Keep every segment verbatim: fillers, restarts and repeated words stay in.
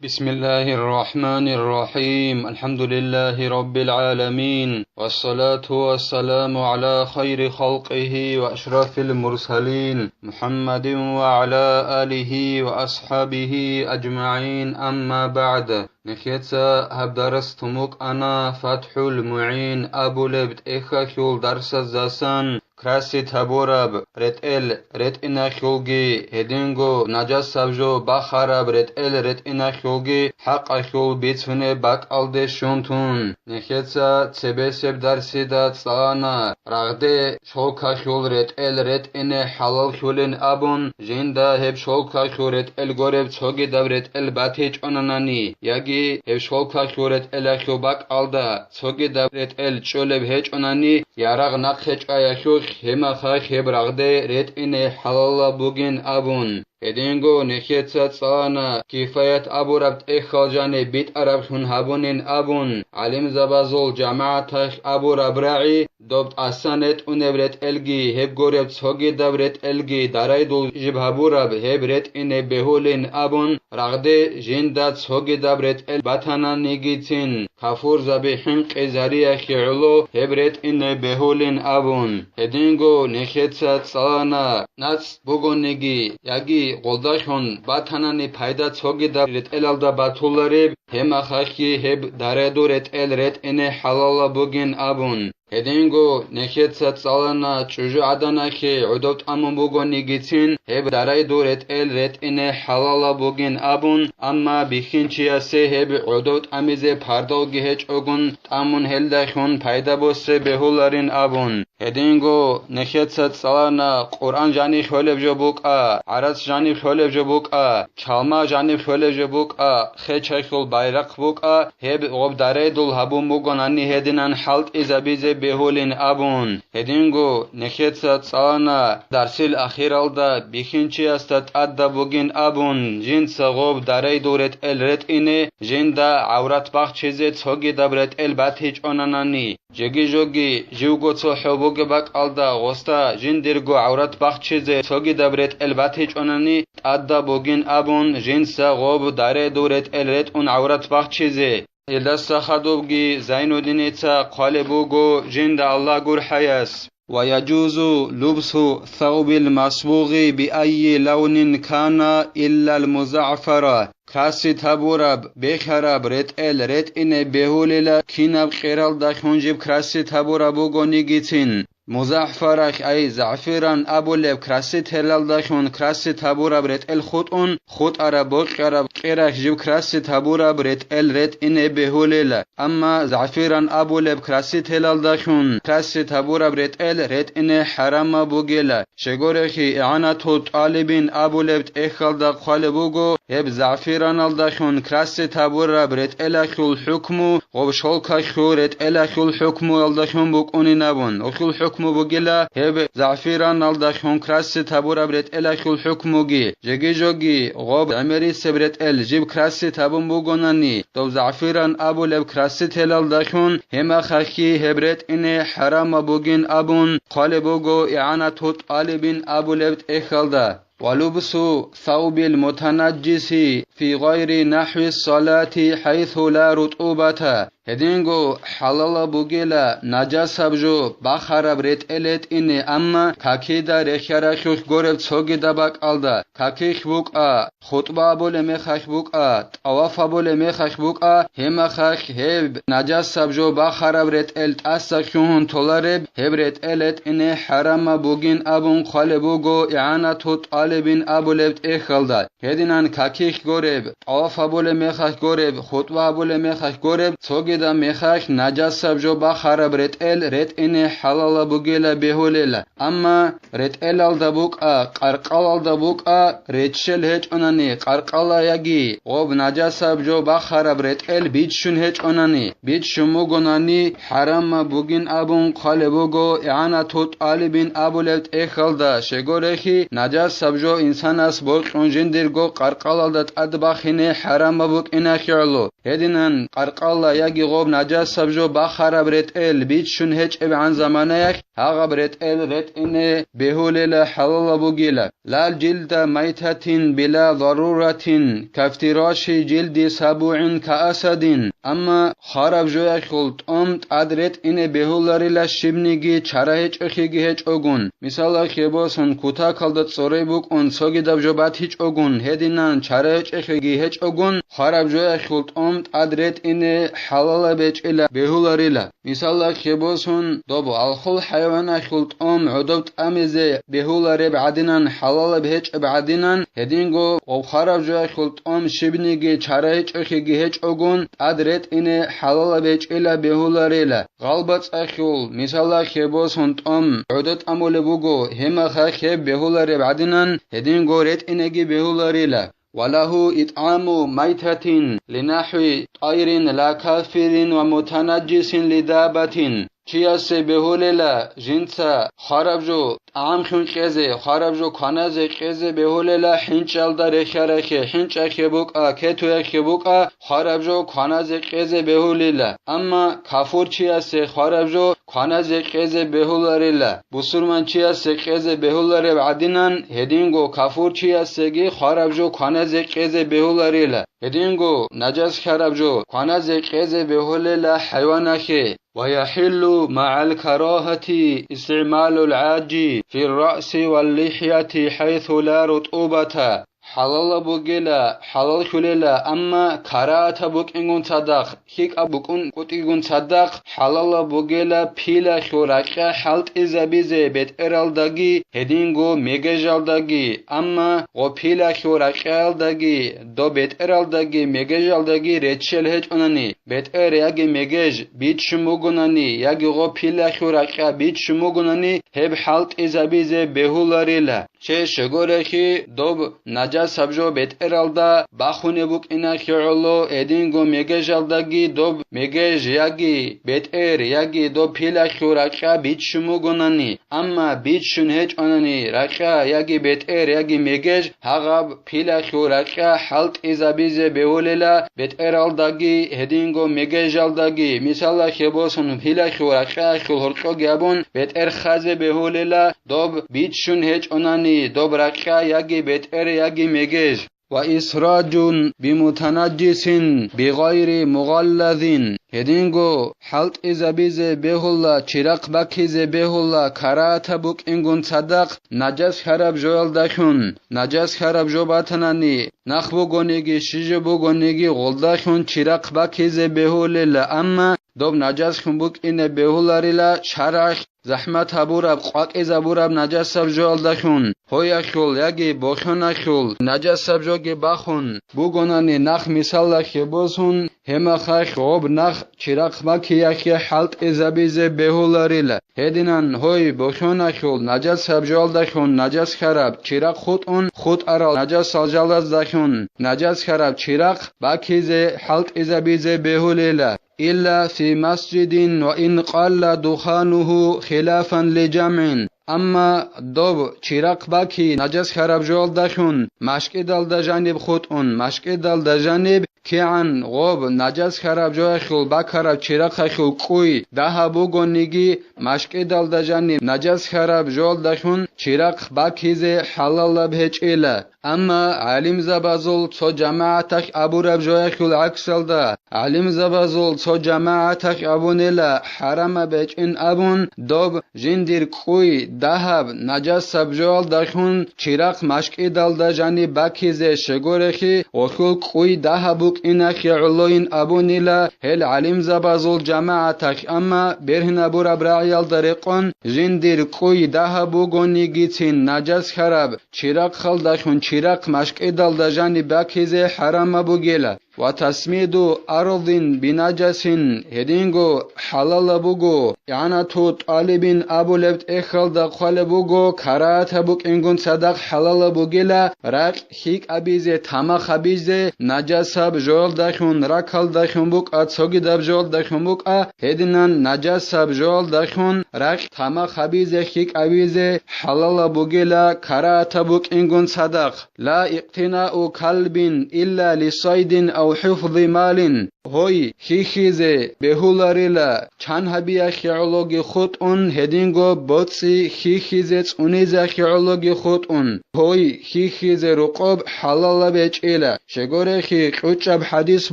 بسم الله الرحمن الرحيم. الحمد لله رب العالمين. والصلاة والسلام على خير خلقه وأشرف المرسلين محمد وعلى آله وأصحابه أجمعين. أما بعد. Нехеца гьаб дарс тумукъана ФатхӀул МугӀин абулеб тӀехьалъул дарсаздасан. Краси табураб ретӀел ретӀиналъулги, гьединго нажасаб жо бахараб ретӀел ретӀиналъулги хӀакъалъул бицунеб бакӀалде щун тун, нехеца цебесеб дарсида цӀалана рагъде шолкалъул ретӀел ретӀине хӀалаллъулин абун, жинда гьеб шолкалъул ретӀел гореб цогидаб ретӀел батичӀонанани, яги гьеб шолкалъул ретӀелалъул бакӀалда цогидаб ретӀел чӀолеб гьечӀонани, ярагъ нахъе чӀваялъулъ гьемахалъ гьеб рагъде ретӀине хӀалалаб бугин абун. Гьединго нехеца цӀалана Кифаят абураб тӀехьал жаниб битӀараблъун гьабунин абун, гӀалимзабазул жамагӀаталъ абураб рагӀи, доб тӀасан ретӀунеб ретӀелги, гьеб гореб цогидаб ретӀелги дарайдул жиб гьабураб гьеб ретӀине бегьулин абун, рагъде жинда цогидаб ретӀел батананигицин, кафурзаби хӀинкъизариялъе гӀоло гьеб ретӀине бегьулин абун. Гьединго нехеца цӀалана, нацӀ бугониги, яги гъолдалъун батанани пайда цогидаб ретӀелалда батулареб, гьемахалъги гьеб дарайдул ретӀел ретӀине хӀалалаб бугин абун. Гьединго нехеца цӀалана чӀужугӀаданалъе гӀодов тӀамун бугонигицин, гьеб дарайдул ретӀел ретӀине хӀалалаб бугин абун, амма бихьинчиясе гьеб гӀодов тӀамизе пардавги гьечӀогун тӀамун гьелдалъун пайда босе бегьуларин абун. Гьединго нехеца цӀалана Къуръан жаниб лъолеб жо букӀа, гӀарац жаниб лъолеб жо букӀа, чалма жаниб лъолеб жо букӀа, хечалъул байрахъ букӀа, гьеб гъоб дарайдул гьабун бугонани гьединан хӀалтӀизабизе бегьулин абун. Гьединго нехеца цӀалана дарсил ахиралда бихьинчиясда тӀадаб бугин абун, жинца гъоб дарайдул ретӀел ретӀине, жинда гӀаврат бахчизе цогидаб ретӀел батичӀонанани. Жеги-жоги, живго цохӀо бугеб бакӀалда гъосда жиндирго гӀаврат бахчизе цогидаб ретӀел батичӀонани тӀадаб бугин абун, жинца гъоб дарайдул ретӀел ретӀун гӀаврат бахчизе. Гьелдаса хадубги Зайнуддиница хъвалеб буго жинда Аллагь гурхӀаяс: ويجوز لبس الثوب المصبوغ بأي لون كان إلا المزعفر. Краси табураб, бехараб ретӀел ретӀине бегьулила кинаб кьералдалъун жиб краси табураб бугонигицин. Музагьфарахь, ай загӀфиран абулеб краси телалдалъун краси табураб ретӀел хутӀун, хутӀараб бокьараб кьерахь жиб краси табураб ретӀел ретӀине бегьулила. Амма загӀфиран абулеб краси телалдалъун краси табураб ретӀел ретӀине хӀарамаб бугила. Щегорехи, ИгӀанатул тӀалибин абулеб тӀехьалда хъвалеб буго, гьеб загӀфираналдалъун краси табураб ретӀелалъул хӀукму гъоб шолкалъул ретӀелалъул хӀукмуялдалъун букӀунин абун. Гъолъул хӀукму бугила гьеб загӀфираналдалъун краси табураб ретӀелалъул хӀукмуги. Жеги-жоги гъоб гӀемерисеб ретӀел жиб краси табун бугонани, дов загӀфиран абулеб краси телалдалъун гьемахалъги гьеб ретӀине хӀарамаб бугин абун хъвалеб буго ИгӀанату тӀалибин абулеб тӀехьалда. ولبس ثوب المتنجس في غير نحو الصلاة حيث لا رطوبة. Гьединго хӀалалаб бугила нажасаб жо бахараб ретӀел ретӀине, амма какида рехьаралъулъ гореб цогидаб бакӀалда, какилъ букӀа, хутӀба абулеб мехалъ букӀа, тӀаваф абулеб мехалъ букӀа, гьемахалъ гьеб нажасаб жо бахараб ретӀел тӀаса лъугьун толареб, гьеб ретӀел ретӀине хӀарамаб бугин абун хъвалеб буго ИгӀанату тӀалибин абулеб тӀехьалда. Гьединан какилъ гореб, тӀаваф абулеб мехалъ гореб, хутӀба абулеб мехалъ гореб, цогидаб мехалъ нажасаб жо бахараб ретӀел ретӀине хӀалалаб бугила бегьулела. Амма ретӀелалда букӀа, къаркъалалда букӀа, реччел гьечӀонани, къаркъала яги гъоб нажасаб жо бахараб ретӀел биччун гьечӀонани, биччун бугонани, хӀарамаб бугин абун хъвалеб буго ИгӀанату тӀалибин абулеб тӀехьалда. Щегорехи, нажасаб жо инсанас бокьун жиндирго къаркъалалда тӀад бахине хӀарамаб букӀиналъе гӀоло. Гьединан къаркъала яги гъоб наджасаб жо бахараб ретӀел биччун гьечӀебгӀан заманаялъ, гьагъаб ретӀел ретӀине бегьулела, хӀалалаб бугила. Лал жилда майтатин била заруратин, кафтираши жилди сабугӀин каасадин. Амма хвараб жоялъул тӀом тӀад ретӀине бегьуларила щибниги чара гьечӀохиги гьечӀогун. Мисалалъе босун, кутакалда цӀорой букӀун цогидаб жо батичӀогун, гьединан чара гьечӀохиги гьечӀогун, хвараб жоялъул тӀом тӀад ретӀине хӀалалаб гьечӀила бегьуларила. Мисалалъе босун, доб алхул хӀайваналъул тӀом гӀодоб тӀамизе бегьулареб гӀадинан, хӀалалаб гьечӀеб гӀадинан, гьединго гъоб хвараб жоялъул тӀом щибниги чара гьечӀохиги гьечӀогун, тӀад ретӀине хӀалалаб гьечӀила бегьуларила. ГъалбацӀалъул, мисалалъе босун, тӀом гӀодо тӀамулеб буго, гьеб мехалъ гьеб бегьулареб гӀадинан, гьединго ретӀинеги бегьуларила. Ва лагьу итӀгӀаму майтатин линахӀви тӀайрин ла кафирин ва мутанаджисин лидабатин. Чиясе бегьулела жинца хвараб жо тӀагӀамлъун кьезе, хвараб жо кваназе кьезе бегьулела хӀинчӀалда рехьарахье, хӀинчӀахье букӀа, кетуяхье букӀа, хвараб жо кваназе кьезе бегьулила. Амма кафурчиясе хвараб жо кваназе кьезе бегьуларила. Бусурманчиясе кьезе бегьулареб гӀадинан, гьединго кафурчиясеги хвараб жо кваназе кьезе бегьуларила. Гьединго наджас хьараб жо кваназе кьезе бегьулела хӀайванахье. Ва яхӀиллу магӀал карагьати истигӀмалул гӀаджи фир раъси вал лихьяти хӀайсу ла рутӀубата. ХӀалалаб бугела, хӀалаллъулела, амма карагьатаб букӀингун цадахъ, лъикӀаб букӀун кӀутӀигун цадахъ, хӀалалаб бугела пилалъул ракьа хӀалтӀизабизе бетӀералдаги, гьединго мегежалдаги, амма гъо пилалъул ракьаялдаги, доб бетӀералдаги мегежалдаги реччел гьечӀонани, бетӀер яги мегеж биччун бугонани, яги гъо пилалъул ракьа биччун бугонани, гьеб хӀалтӀизабизе бегьуларила. Щай гурелъул, доб наджасаб жо бетӀералда бахунеб букӀиналъе гӀоло, гьединго мегежалдаги доб мегеж яги бетӀер яги доб пилалъул ракьа биччун бугонани, амма биччун гьечӀонани ракьа яги бетӀер яги мегеж, гьагъаб пилалъул ракьа хӀалтӀизабизе бегьулела бетӀералдаги гьединго мегежалдаги, мисалалъе босун, пилалъул ракьаялъул гьоркьоги абун, бетӀер хазе бегьулела, доб биччун гьечӀонани доб ракьа яги бетӀер яги мегеж. Ва исраджун бимутанаджисин бигъайри мугъаллазин, гьединго хӀалтӀизабизе бегьула, чирахъ бакизе бегьула карагьатаб букӀингун цадахъ наджас хьараб жоялдалъун, наджас хьараб жо батанани, нах бугониги, щиб жо бугониги, гъолдалъун чирахъ бакизе бегьулела, амма доб наджаслъун букӀине бегьуларила шаргӀалъ захӀмат гьабураб, къвакӀизабураб наджасаб жоялдалъун, гьоялъул яги бохьоналъул наджасаб жоги бахун бугонани, нах мисалалъе босун, гьеб мехалъ гъоб нах чирахъ бакиялъе хӀалтӀизабизе бегьуларила. Гьединан гьой бохьоналъул наджасаб жоялдалъун наджас хьараб чирахъ хутӀун, хутӀарал наджасал жалаздалъун наджас хьараб чирахъ бакизе хӀалтӀизабизе бегьулела. Илла фи масжидин ва ин къалла духануху хилафан ли жамгӀин. Амма доб чирахъ баки наджас хьараб жоялдалъун машкӀидалда жаниб хутӀун, машкӀидалда жаниб кигӀан гъоб наджас хьараб жоялъул бакараб чирахъалъул кӀуй дагьаб бугониги, машкӀидалда жаниб наджас хьараб жоялдалъун чирахъ бакизе хӀалалаб гьечӀила. Амма гӀалимзабазул цо жамагӀаталъ абураб жоялъул гӀаксалда, гӀалимзабазул цо жамагӀаталъ абунела хӀарамаб гьечӀин абун, доб жиндир кӀуй дагьаб наджасаб жоялдалъун чирахъ машкӀидалда жаниб бакизе щай гурелъул, гъолъул кӀуй дагьаб букӀиналъе гӀолойин абунила гьел гӀалимзабазул жамагӀаталъ, амма бергьинабураб рагӀиялда рекъон жиндир кӀуй дагьаб бугонигицин наджас хьараб чирахъалдалъун чирахъ машкӀидалда жаниб бакизе хӀарамаб бугела. Ва тасмиду ардин бинаджасин гьединго хӀалалаб буго, игӀанату тӀалибин абулеб тӀехьалда хъвалеб буго, карагьатаб букӀингун цадахъ хӀалалаб бугела, ракь хьикӀабизе, тамах гьабизе, наджасаб жоялдалъун, ракалдалъун букӀа, цогидаб жоялдалъун букӀа, гьединан наджасаб жоялдалъун ракь тамах гьабизе, хьикӀабизе хӀалалаб бугела, карагьатаб букӀингун цадахъ. Ла икътинау калбин илла лисайдин ав хӀифзи малин. гьой хьихьизе бегьуларила, чан гьабиялъе гӀологи хутӀун, гьединго боцӀи хьихьизе цӀунизехье гӀологи хутӀун, гьой хьихьизе рукъоб хӀалалаб гьечӀила. Щегорехъи, кьучӀаб хӀадис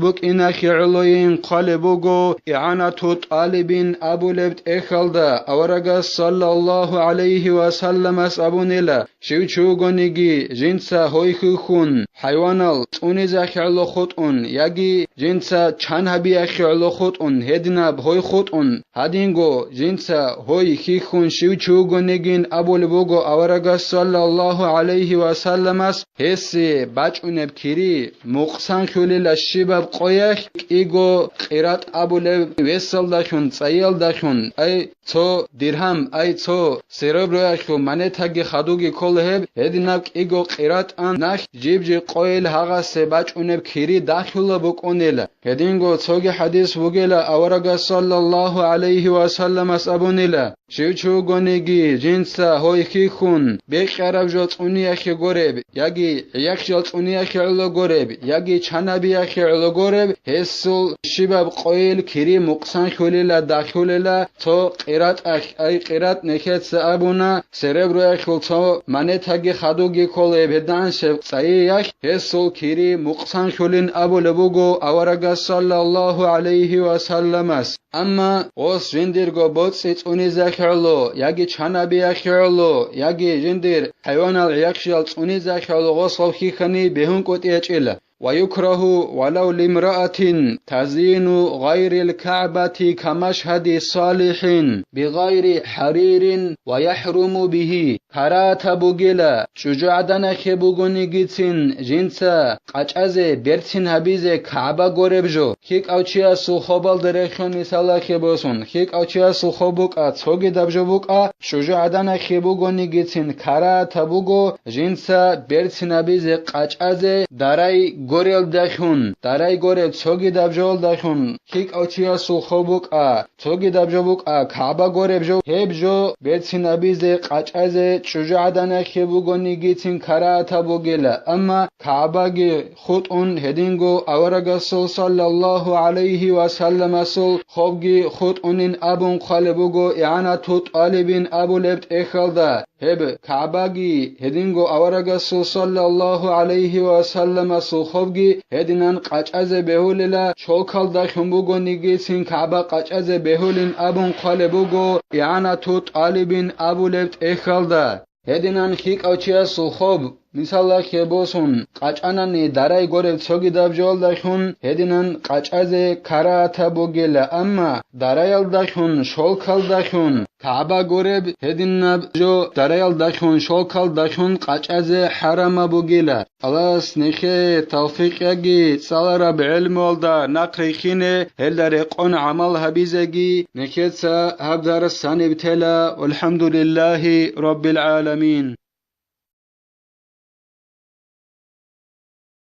букӀиналъе гӀолойин хъвалеб буго, ИгӀанату тӀалибин абулеб тӀехьалда аварагас саллаллагьу гӀалайгьи ва салламас абунила: щив чи вугониги, жинца гьой хьихьун, хӀайванал цӀунизехье гӀоло хутӀун, яги жинца чан гьабиялъе гӀоло хутӀун, гьединаб гьой хутӀун, гьадинго жинца гьой хьихьун щив чи вугонигин абулеб буго аварагас саллаллагьу гӀалайгьи ва салламас, гьесие бачӀунеб кири мукъсанлъулила щибаб къоялъ кӀиго къиратӀ абулеб весалдалъун, цӀайиялдалъун, ай, цо диргьам, ай, цо сереброялъул монетаги хадуги ккола гьеб, гьединаб кӀиго къиратӀан налъ жиб-жиб къойил гьагъасе бачӀунеб кири дахьулаб букӀунила. Гьединго цоги хӀадис бугела, аварагас саллаллагьу гӀалайгьи ва салламас абунила: щив чи вугониги, жинца гьой хьихьун, бекьараб жо цӀуниялъе гореб, яги гӀияхъ жал цӀуниялъе гӀоло гореб, яги чан гьабиялъе гӀоло гореб, гьесул щибаб къойил кири мукъсанлъулила, дахьулила цо къиратӀалъ, ай, къиратӀ нехеца абуна, сереброялъул цо монетаги хадуги ккола гьеб гьединаб цӀайиялъ, гьесул кири мукъсанлъулин абулеб буго аварагас саллаллагьу гӀалайгьи ва салламас. Амма гъос жиндирго боцӀи цӀунизехье гӀоло, яги чан гьабиялъе гӀоло, яги жиндир хӀайванал гӀияхъ жал цӀунизехье гӀоло гъос гъов хьихьани бегьун кӀутӀи гьечӀила. ويكره ولو لامرأة تزيين غير الكعبة كمشهد صالح بغير حرير ويحرم به. Карагьатаб бугела, чӀужугӀаданахъе бугонигицин жинца къачӀазе берцин гьабизе КагӀба гореб жо. ЛъикӀав чиясул хобалда рехьун мисалалъе босун, лъикӀав чиясул хоб букӀа, цогидаб жо букӀа, чӀужугӀаданахъе бугонигицин карагьатаб буго жинца берцин гьабизе къачӀазе дарай горелдалъун, дарай гореб цогидаб жоялдалъун, лъикӀав чиясул хоб букӀа, цогидаб жо букӀа, КагӀба гореб жо, гьеб жо берцин гьабизе къачӀазе чӀужугӀаданахъе бугонигицин карагьатаб бугела, амма КагӀбаги хутӀун, гьединго аварагасул саллаллагьу гӀалайгьи ва салламасул хобги хутӀунин абун хъвалеб буго ИгӀанату тӀалибин абулеб тӀехьалда. Гьеб КагӀбаги гьединго аварагасул саллаллагьу гӀалайгьи ва салламасул хобги гьединан къачӀазе бегьулила, чолкалдалъун бугонигицин КагӀба къачӀазе бегьулин абун хъвалеб буго ИгӀанату тӀалибин абулеб тӀехьалда. Гьединан лъикӀав чиясул хоб, мисалалъе босун, къачӀанани дарай гореб цогидаб жоялдалъун, гьединан къачӀазе карагьатаб бугела, амма дараялдалъун, шолкалдалъун, КагӀба гореб гьединаб жо дараялдалъун, шолкалдалъун къачӀазе хӀарамаб бугела. Аллагьас нехее тавфикъ яги, цӀалараб гӀелмуялда нахърихьине, гьелда рекъон гӀамал гьабизеги. Нехеца гьаб дарс гьаниб тела. ВалхӀамдулиллагьи раббил гӀаламин.